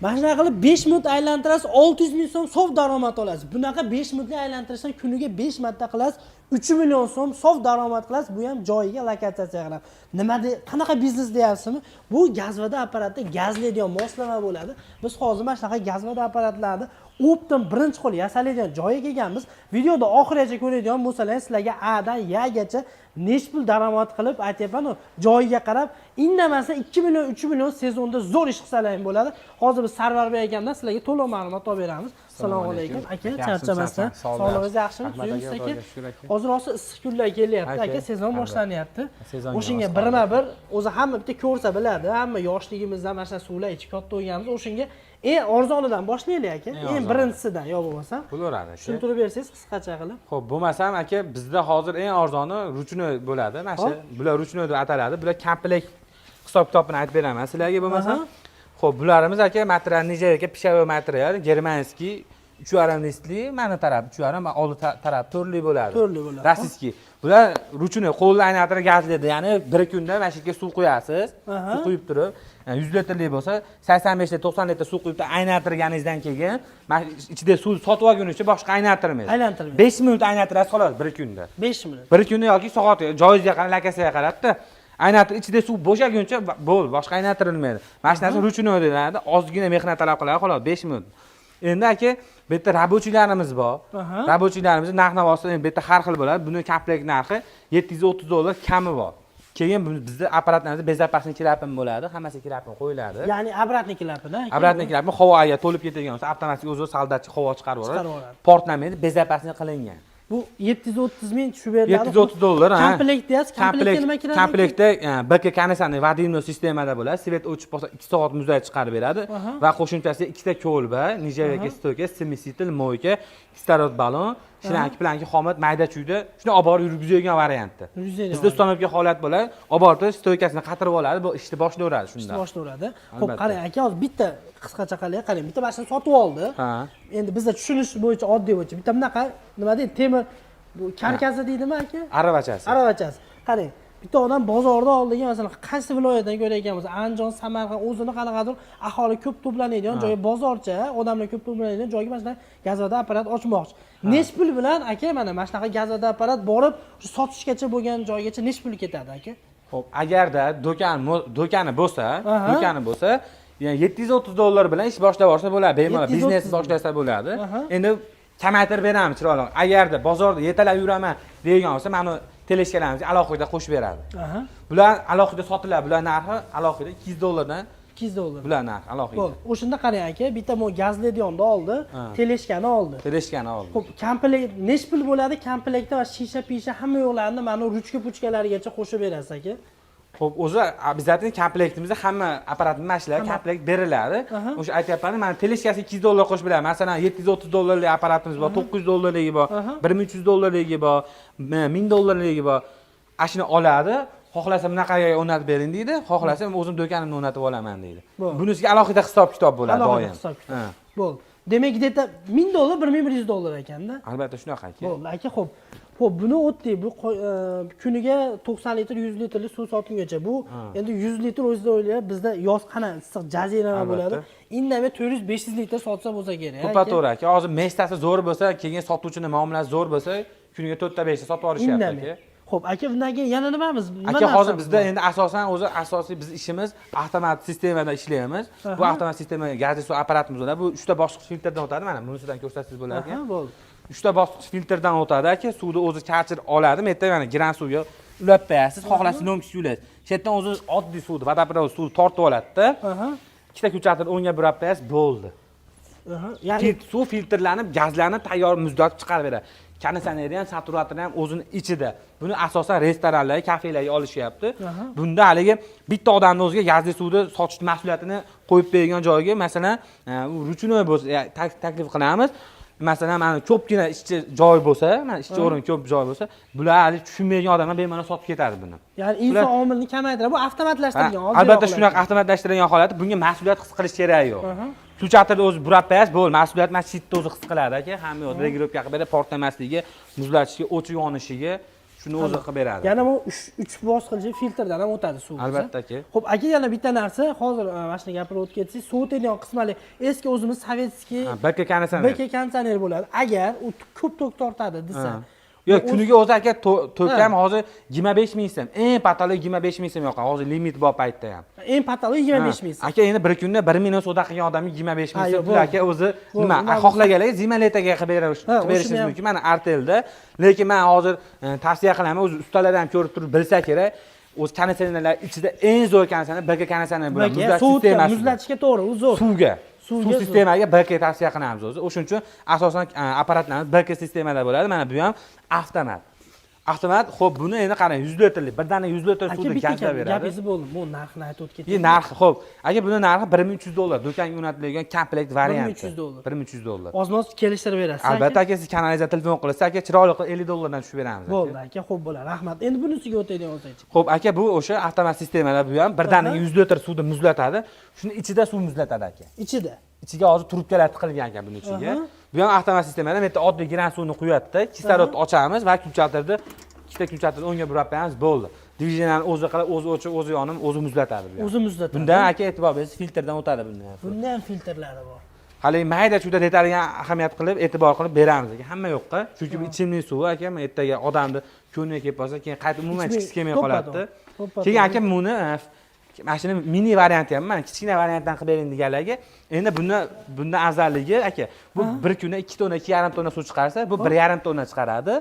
Mana shunaqa qilib 5 minut aylantirasiz, 600 ming so'm sof daromad olasiz. Bunaqa 5 minutlik aylantirishdan kuniga 5 marta qilasiz, 3 million so'm sof daromad qilasiz. Bu ham joyiga, lokatsiyasiga qarab. Nima de, qanaqa biznes deyapsizmi? Bu gaz-вода apparatda gazlaydigan moslama bo'ladi. Biz hozir mana shunaqa gaz-вода apparatlarni оптом birinchi qo'l yasaladigan joyga kelganmiz. Videoda oxirigacha ko'radigan bo'lsalar, sizlarga A dan Y gacha nechi pul daromad qilib aytyapman, joyiga qarab indamasdan 2 million, 3 million sezonda zo'r ish qilsalar ham bo'ladi. Hozir biz Sarvarbek akamdan sizlarga to'liq ma'lumot olib beramiz. Assalomu alaykum, aka, charchamasdan. Sog'lig'ingiz yaxshimi? Tuzukmisiz, aka? Hozir rosa issiq kunlar kelyapti, aka, sezon boshlanyapti. O'shanga birma bir o'zi hamma bitta ko'rsa biladi, hamma yoshligimizdan mana shu suvlar ichib katta bo'lganmiz. O'shanga eng arzonidan boshlaylik, aka, eng birinchisidan yo bo'lmasam. Bo'laveradi, aka. Tushuntirib bersangiz qisqacha qilib. Ho'p, bo'lmasam, aka, bizda hozir eng arzoni ручной bo'ladi. Mana shu bular ручной deb ataladi. Bular komplekt hisob kitobini aytib beraman sizlarga bo'lmasam. Ho'p, bularimiz, aka, material нержавейка, пищевой material, германский, 3,5 listli, mana taraf 3,5, oldi taraf to'rtli bo'ladi. To'rtli bo'ladi. Российский. Bular ручной, qo'lda aylantirib gazlaydi, ya'ni bir kunda mana shu yerga suv quyasiz. Suv quyib turib, 100 litrlik bo'lsa, 85 litr, 90 litr suv quyib turib aylantirganingizdan keyin mana ichida suv sotib olgunicha boshqa aylantirmaysiz. Aylantirmaysiz. 5 minut aylantirasiz, xolos, bir kunda. 5 minut. Bir kunda yoki soat, joyingizga qarab, lokatsiyaga qarabda aylantir, ichida suv bo'shaguncha bo'ldi, boshqa aylantirilmaydi. Mana shu narsa ручной deyiladi, ozgina mehnat talab qiladi, xolos, 5 minut. Endi, aka, bu yerda рабочий larimiz bor. Рабочий larimizni narx navosi endi bu yerda har xil bo'ladi. Buni komplekt narxi 730 dollar, kami bor. Keyin bizni apparatlarimizda безопасный klapan bo'ladi, hammasi klapan qo'yiladi. Ya'ni обратный klapan? Обратный klapan, havo agar to'lib ketadigan bo'lsa, avtomatik o'zi soldatchi havo chiqarib yuboradi. Chiqarib yuboradi. Portlamaydi, безопасный qilingan. Bu 730 ming tushib beriladi. 730 dollar, ha. Komplekt deyapsiz, komplektga nima kiradi? Komplektda БК кондиционер водяной sistemada bo'ladi. Свет o'chib qolsa, 2 soat muzday chiqarib beradi va qo'shimchasiga ikkita колба, нержавейка, стойка, смеситель, мойка, kislorod ballon, шланг, planki, xomut, mayda chuyda shuni olib borib yurgizadigan variantda. Yurgizadigan. Bizda установка holat bo'ladi, olib borib turib стойка sini qatirib oladi, bu ishni boshlayveradi shunda. Boshlayveradi. Ho'p, Albatta. qarang, aka, hozir bitta qisqacha qarang, qarang, bitta mashina sotib oldi. Endi bizda tushunish bo'yicha, oddiy bo'yicha bitta bunaqa, nima deydi, temir bu karkasi deydimi, aka? Aravachasi. Aravachasi. Qarang, bitta odam bozorda oldiga, masalan, qaysi viloyatdan ko'rayotgan bo'lsa, Andijon, Samarqand, o'zini qanaqadir aholi ko'p to'planadigan joyi, bozorcha, odamlar ko'p to'planadigan joyga mana shunaqa gaz-вода apparat ochmoqchi. Nechi pul bilan, aka, mana shunaqa gaz-вода apparat borib shu sotishgacha bo'lgan joygacha nechi pul ketadi, aka? Xo'p, agarda do'kani bo'lsa, do'kani bo'lsa, ya'ni 730 dollar bilan ish boshlab olsa bo'ladi, bemalol 730 biznes boshlasa bo'ladi. Endi kamaytirib beramiz chiroyli. Agarda bozorda yetalab yuraman degan bo'lsa, mana тележка larimizga alohida qo'shib beradi. Bular alohida sotiladi, bular narxi alohida 200 dollardan. 200 dollar. Bular narxi alohida. Bo'ldi. O'shanda qarang, aka, bitta mo gazlaydiganda oldi, тележка ni oldi. Тележка ni oldi. Xo'p, komplekt nechi pul bo'ladi? Komplektda va shisha pisha hamma yo'qlarini, mana ручка puchkalarigacha qo'shib berasiz, aka. Xo'p, o'zi обязательно komplektimizda hamma apparatni, mana shular komplekt beriladi. O'sha aytyapman, mana тележка si 200 dollar qo'shib beradi. Masalan, 730 dollarlik apparatimiz bor, 900 dollarligi bor, 1300 dollarligi bor, 1000 dollarligi bor. Ana shuni oladi. Xohlasa bunaqaga o'rnatib bering deydi, xohlasa o'zim do'konimda o'rnatib olaman deydi. Bo'ldi. Bunisiga alohida hisob kitob bo'ladi Alohida doim. hisob kitob. Ha. Bo'ldi. Demak, где-то 1000 dollar, 1100 dollar ekanda. Albatta shunaqa, aka. Bo'ldi, aka, xo'p. Xo'p, buni o'tdik. Bu kuniga 90 litr, 100 litrlik suv sotingacha. Bu endi 100 litr, o'zingizda o'ylayapsiz, bizda yoz qana issiq, jazirama bo'ladi. Indamay 400-500 litr sotsa bo'lsa kerak, aka. To'ppa to'g'ri, aka. Hozir места si zo'r bo'lsa, keyin sotuvchini muomalasi zo'r bo'lsa, kuniga 4 ta 5 ta sotib olishyapti, Indamay. aka. Xo'p, aka, undan keyin yana nimamiz? Nima Aka, hozir narsamiz bizda bor? endi asosan o'zi asosiy biz ishimiz avtomat sistemada ishlaymiz. Bu avtomat sistema gazli suv apparatimiz bo'ladi. Bu uchta bosqich filtrdan o'tadi. Mana bunisidan ko'rsatsangiz bo'ladi, aka. Aha, bo'ldi. Uchta bosqich filtrdan o'tadi, aka. Suvni o'zi karcher oladi. Bu yerda mana giran suvga ulab qo'yasiz. Xohlasangiz лёмкость ulaysiz. Shu yerdan o'zi oddiy suvni, водопровод suvni tortib oladida. Ikkita включатель o'ngga burab qo'yasiz, bo'ldi. Ya'ni Suv filtrlanib, gazlanib, tayyor muzlatib chiqarib beradi. Konditsioneri ham, saturatori ham o'zini ichida. Buni asosan restoranlarga, kafelarga olishyapti. Bunda haligi bitta odamni o'ziga gazli suvni sotish mas'uliyatini qo'yib bergan joyga, masalan, u ручной bo'lsa, taklif qilamiz. Masalan, mana ko'pgina ishchi joy bo'lsa, mana ishchi o'rin ko'p joy bo'lsa, bular hali tushunmaydigan odamlar bemalol sotib ketadi buni. Ya'ni inson omilini kamaytiradi. Bu avtomatlashtirilgan. Ha, Oddiy albatta holat. Shunaqa avtomatlashtirilgan holati, bunga mas'uliyat his qilish keragi yo'q. Включатель ni o'zi burab qo'yasiz, bo'ldi, mas'uliyat mana shu yerda o'zi his qiladi, aka. Hamma yo'q регулировка qilib beradi, portlamasligiga, muzlatishga, o'chib yonishiga. Shuni o'zi qilib beradi. Yana bu uch bosqichli filtrdan ham o'tadi suv. Albatta aka. Xo'p, aka, yana bitta narsa, hozir mana shuni gapirib o'tib ketsak, sovutadigan qismali eski o'zimiz советский Ha, BK konditsioner. BK konditsioner bo'ladi. Agar u ko'p tok tortadi desa, Yo'q, kuniga o'zi aka tok Ha. ham hozir 25 ming so'm. Eng потолок 25 ming so'm yoqadi. Hozir limit bor paytda ham. Eng потолок 25 ming so'm. Aka, endi bir kunda 1 million savdo qilgan odamga 25 ming Ha, so'm yo'q, pul bo'ldi. aka o'zi Bo'ldi, nima, nima xohlaganlarga зима, лето ga qilib berish Ha, qilib berishingiz o'shani ham- mumkin. Mana Artelda. Lekin men hozir tavsiya qilaman, o'zi ustalar ham ko'rib turib bilsa kerak. O'zi konditsionerlar ichida eng zo'r konditsioner BK konditsioner bo'ladi. BK, Muzlatish sovutgan, sistemasida. muzlatishga to'g'ri, u zo'r. Suvga. Suvga Suv zo'r. sistemaga BK tavsiya qilamiz o'zi. O'shuning uchun asosan apparatlarimiz BK sistemada bo'ladi. Mana bu ham avtomat. Avtomat, xo'p, buni endi qarang, 100 litrlik, birdaniga 100 litr Aka, suvni bitta gazlab beradi. gapingizni bo'ldim. Bu narxini aytib o'tib И keting. narxi, xo'p, aka, buni narxi 1300 dollar. Do'konga jo'natiladigan komplekt varianti. 1300 dollar. 1300 dollar. Ozmoz kelishtirib berasiz. Albatta aka, siz kanalizga telefon qilsa, aka, chiroyli qilib 50 dollardan tushib beramiz, aka. Bo'ldi aka, xo'p bo'ladi. Rahmat. Endi bunisiga o'tadigan bo'lsak. Xo'p, aka, bu o'sha avtomat sistemalar, bu ham birdaniga 100 litr suvni muzlatadi. Shuni ichida suv muzlatadi aka. Ichida. Ichiga hozir trubkalar tiqilgan ekan buni ichiga. Bu ham avtomat sistemada bu yerda oddiy giran suvni quyadida, kislorodni ochamiz va kuchaytirdi, ikkita kuchaytirni o'ngga burab qo'yamiz, bo'ldi. Движения ni o'zi qilib, o'zi o'chib, o'zi yonib, o'zi muzlatadi bu ham. O'zi muzlatadi. Bunda aka e'tibor bersangiz, filtrdan o'tadi bunda ham. Bunda ham filtrlari bor. Hali mayda chuyda detaliga ahamiyat qilib, e'tibor qilib beramiz aka, hamma yo'qqa. Chunki bu ichimlik suvi aka, ertaga odamni ko'ngliga kelib qolsa, keyin qaytib umuman Ichmay- ichgisi kelmay to'ppa qoladi. to'g'ri, to'ppa Keyin to'g'ri. aka, buni mana shuni mini varianti ham, mana kichkina variantdan qilib bering deganlarga, endi buni afzalligi aka, bu bir kunda 2 tonna, 2,5 tonna suv chiqarsa, bu 1,5 tonna chiqaradi.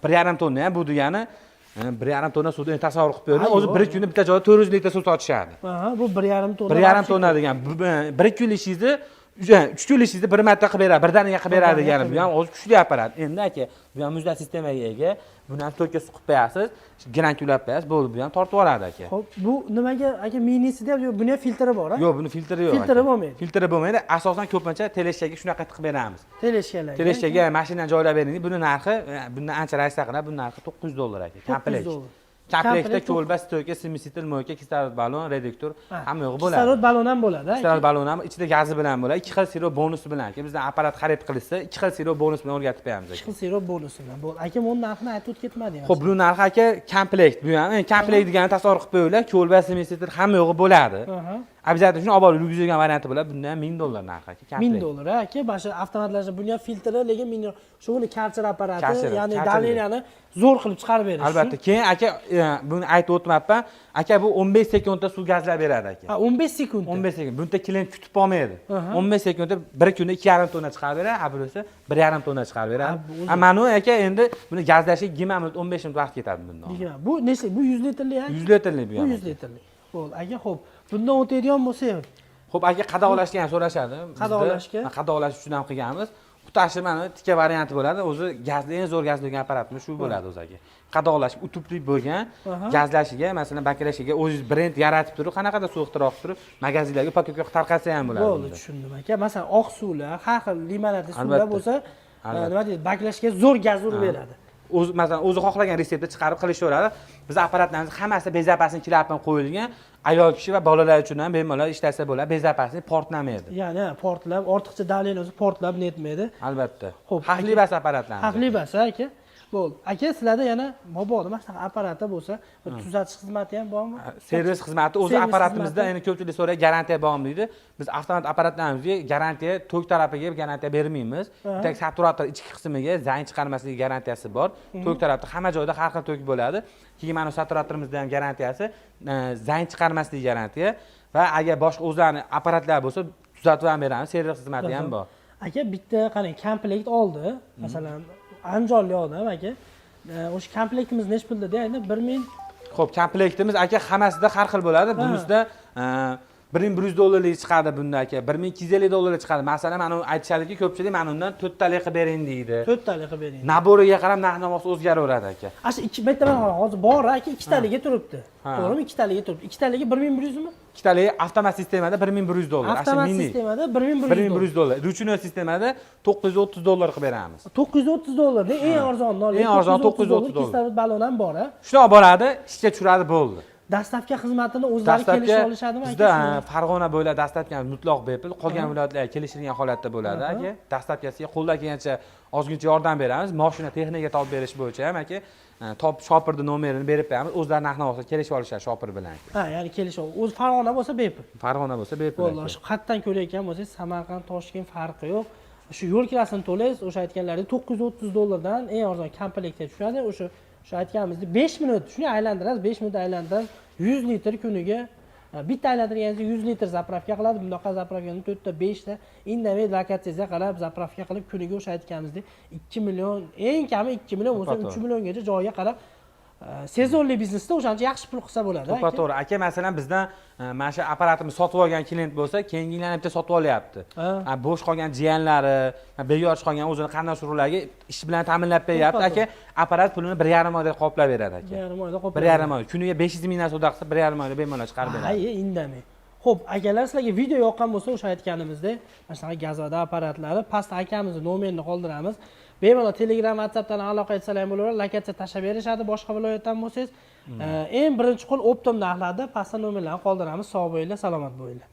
1,5 tonna ham bu degani 1,5 tonna suvni endi tasavvur qilib ko'ring, Ha, o'zi yo'q. bir kunda bitta joyda 400 litr suv sotishadi. Aha, bu 1,5 tonna. 1,5 tonna degan bir kunlik ishingizni, 3 kunlik ishingizni bir marta qilib beradi, birdaniga qilib beradi Birdaniga degani. qilib Bu ham o'zi kuchli apparat. Endi aka, bu ham muzlat sistemaga ega. Buni ham tokka suqib qo'yasiz, giran ulab qo'yasiz, bo'ldi, bu ham tortib oladi aka. Xo'p, bu nimaga aka minisi deyapti? Yo'q, buni ham filtri bor, a? Yo'q, buni filtri yo'q. Filtri aka. bo'lmaydi. Filtri bo'lmaydi. Asosan ko'pincha тележка ga shunaqa tiqib beramiz. Тележка larga. Тележка ga mashinani joylab bering. Buni narxi bundan ancha rasta qiladi. Buni narxi 900 dollar aka. 900 Komplekt. Dollar. Komplektda Komplekt. колба, стойка, смеситель, мойка, kislorod ballon, reduktor, Ha, hamma yo'g'i bo'ladi. Kislorod ballon ham bo'ladi, aka. Kislorod ballon ham ichida gazi bilan bo'ladi. Ikki xil sirop bonusi bilan aka. Bizdan apparat xarid qilishsa, ikki xil sirop bonus bilan o'rgatib qo'yamiz Ikki aka. xil sirop bonusi bilan. Bo'ldi. Aka, buni narxini aytib o'tib ketmadi. Xo'p, buni narxi aka komplekt. Bu ham komplekt degani tasavvur qilib qo'yinglar. Колба, смеситель, hamma yo'g'i bo'ladi. Обязательно shuni olib borib yurgizadigan varianti bo'ladi. Bunda ham 1000 dollar narxi aka. 1000 Komplekt. Dollar, a, aka, mana shu avtomatlashgan, buni ham filtri, lekin 1000 dollar. Shu buni Karcher apparati, Karcher, ya'ni Karcher. давление ni zo'r qilib chiqarib berish. Albatta. Keyin aka, buni aytib o'tmabman. Aka, bu 15 sekundda suv gazlab beradi aka. Ha, 15 sekund. 15 sekund. Bunda klient kutib olmaydi. 15 sekundda bir kunda 2,5 tonna chiqarib beradi, a bu esa 1,5 tonna chiqarib beradi. Ha, bu o'zi- A mana aka, endi buni gazlashga 20 minut, 15 minut vaqt ketadi bundan. Yigirma. Bu necha? Bu 100 litrli, aka? 100 litrli bu Bu ham. 100 litrli. Bo'ldi, aka, xo'p. Bundan o'tadigan bo'lsak, Xo'p, aka, qadoqlashga ham so'rashadi. Bizda Qadoqlashga? Qadoqlash uchun ham qilganmiz. Xutashi mana tika varianti bo'ladi. O'zi gazli, eng zo'r gazlangan apparatimiz shu bo'ladi o'zi aka. Qadoqlash утюг li bo'lgan, gazlashiga, masalan, баклажка ga o'zingiz brend yaratib turib, qanaqadir suv ixtiro qilib turib, magazinlarga упаковка qilib tarqatsa ham bo'ladi. Bo'ldi, Bunda. Tushundim aka. Masalan, oq suvlar, har xil limonadli suvlar bo'lsa, Albatta. Nima deydi, баклажка ga zo'r gaz urib beradi. O'zi masalan o'zi xohlagan retseptni chiqarib qilishaveradi. Biz apparatlarimiz hammasi безопасный klapan qo'yilgan. Ayol kishi va bolalar uchun ham bemalol ishlasa bo'ladi, безопасный, portlamaydi. Ya'ni portlab, ortiqcha давление o'zi portlab netmaydi. Albatta. Xo'p, Xavfli emas apparatlarimiz. Xavfli emas, aka. Bo'ldi. Aka, sizlarda yana mabodo mana shunaqa apparati bo'lsa, bir tuzatish xizmati ham bormi? Servis xizmati o'zi Servis apparatimizda xizmati. endi ko'pchilik so'raydi, garantiya bormi deydi. Biz avtomat apparatlarimizga garantiya, tok tarafiga garantiya bermaymiz. Так, saturator ichki qismiga zang chiqarmasligi garantiyasi bor. Tok tarafda hamma joyda har xil tok bo'ladi. Keyin mana saturatorimizda ham garantiyasi zang chiqarmasligi garantiya va agar boshqa o'zlarini apparatlar bo'lsa, tuzatib ham beramiz, servis xizmati ham bor. Aka, bitta qarang, komplekt oldi. Masalan, andijonlik odam aka. O'sha komplektimiz nechi pul dedi? Endi 1000. Xo'p, komplektimiz aka hammasida har xil bo'ladi. Bunisida 1100 dollarlik chiqadi bunda aka, 1250 dollarlik chiqadi. Masalan, mana aytishadiki ko'pchilik, mana undan to'rttalik qilib bering deydi. To'rttalik qilib bering. Набор iga qarab narx navosi o'zgaraveradi aka. Ana shu ikki bitta mana hozir bor aka, ikkitaligi turibdi. Ha. To'g'rimi? Ikkitaligi turibdi. Ikkitaligi 1100 mi? Ikkitaligi avtomat sistemada 1100 dollar. Ana shu Avtomat mini. sistemada 1100 bir ming bir dollar. yuz dollar. Ручной sistemada 930 dollar qilib beramiz. 930 dollar, eng arzon. Eng arzon 930 dollar. Kislorod ballon ham bor, a? Shuni olib boradi, ishga tushiradi, bo'ldi. Доставка xizmatini o'zlari kelishib olishadimi, aka? Bizda shuni? Ha, Farg'ona bo'ylab доставка mutlaq bepul, qolgan viloyatlarga kelishilgan holatda bo'ladi, aka. Доставка siga qo'ldan kelgancha ozgincha yordam beramiz. Moshina, texnika topib berish bo'yicha ham, aka, top shopirni nomerini berib qo'yamiz, o'zlari narx navosida kelishib olishadi shopir bilan. Ha, ya'ni kelishib, o'zi Farg'ona bo'lsa bepul. Farg'ona bo'lsa bepul, Bo'ldi. aka. Shu qayerdan ko'rayotgan bo'lsangiz, Samarqand, Toshkent, farqi yo'q. Shu yo'l kirasini to'laysiz, o'sha aytganlaridek 930 dollardan eng arzon komplektga tushadi. O'sha aytganimizdek 5 minut shuni aylantirasiz, 5 minut aylantirasiz, 100 litr kuniga, ha, bitta aylantirganingizda 100 litr заправка qiladi. Bunaqa заправка ni to'rtta, beshta indamay lokatsiyasiga qarab заправка qilib, kuniga o'sha aytganimizdek 2 million, eng kami 2 million bo'lsa, To'ppa. 3 milliongacha joyiga qarab, sezonli biznesda o'shancha yaxshi pul qilsa bo'ladi, To'ppa aka. to'g'ri, aka. Masalan, bizdan mana shu apparatimizni sotib olgan klient bo'lsa, keyingi yil yana bitta sotib olyapti. Ha. Bo'sh qolgan jiyanlari, beyorchi qolgan o'zini qarindosh urug'lariga ish bilan ta'minlab beryapti, To'ppa. aka. Apparat pulini 1,5 oyda qoplab beradi, aka. 1,5 oyda qoplab. 1,5 oy, kuniga 500 mingdan savdo qilsa, 1,5 oyda bemalol chiqarib beradi. Hay, indamay. Xo'p, akalar, sizlarga video yoqqan bo'lsa, o'sha aytganimizdek, mana shunaqa gazvada apparatlari, pastda akamizni nomerini qoldiramiz. Bemalol Telegram, WhatsAppdan aloqa etsalar ham bo'laveradi, lokatsiya tashlab berishadi boshqa viloyatdan bo'lsangiz. Eng birinchi qo'l оптом narxlarda pastda nomerlarni qoldiramiz. Sog' bo'linglar, salomat bo'linglar.